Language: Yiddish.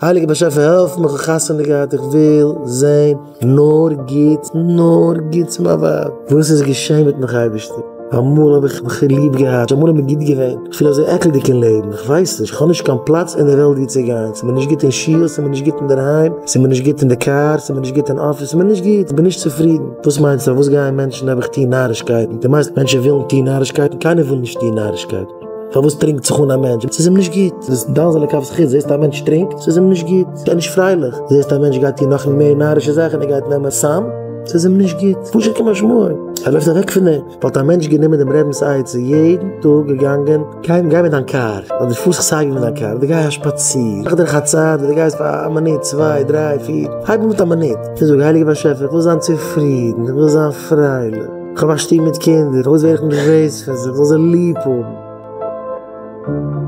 הייליגער באשעפער העלף מיך, איך האב חתונה געהאט, איך וויל זען נאר גוטס, נאר גוטס פון מיין ווייב, וואס איז געשען מיט מיך אייבערשטער? אמאל האב איך מיך ליב געהאט, אמאל איז מיר גוט געווען, איך פיל אזוי עקלדיג אין לעבן, איך ווייס נישט, איך האב נישט קיין פלאץ אין די וועלט וואו צו גיין, ס'איז מיר נישט גוט אין שול, ס'איז מיר נישט גוט אינדערהיים, ס'איז מיר נישט גוט אין די קאר, ס'איז מיר נישט גוט אין אפיס, ס'איז מיר נישט גוט, איך בין נישט צופרידן. וואס מיינסטו פארוואס גייען מענטשן נעבעך טון נארישקייטן? דו מיינסט מענטשן ווילן טון נארישקייטן? קיינער וויל נישט טון נארישקייטן. פארוואס טרינקט זיך אן א מענטש? ס'איז אים נישט גוט. דאס דן זיין לכף זכות, זעסט א מענטש טרינקט, ס'איז אים נישט גוט. ער איז נישט פרייליך. זעסט א מענטש גייט טון נאך מער נארישע זאכן, ער גייט נעמען סם, ס'איז אים נישט גוט. פשוט כמשמעו. ער לויפט אוועק פון דעם. וואלט א מענטש גענומען דעם רבינ'ס עצה, יעדן טאג געגאנגען, גיי גיי מיט דיין קאר, אדער פאר זיך סייווי מיט דיין קאר, אדער גיי א שפאציר, מאך דיך א צייט וואס דו גייסט פאר א מינוט, צוויי, דריי, פיר, הייב אן מיט א מינוט, און זאג, הייליגער באשעפער, איך וויל זיין צופרידן, איך וויל זיין פרייליך, איך האב א שטוב מיט קינדער, פארוואס ווער איך נערוועז פון זיי, איך זאל זיי ליב האבן.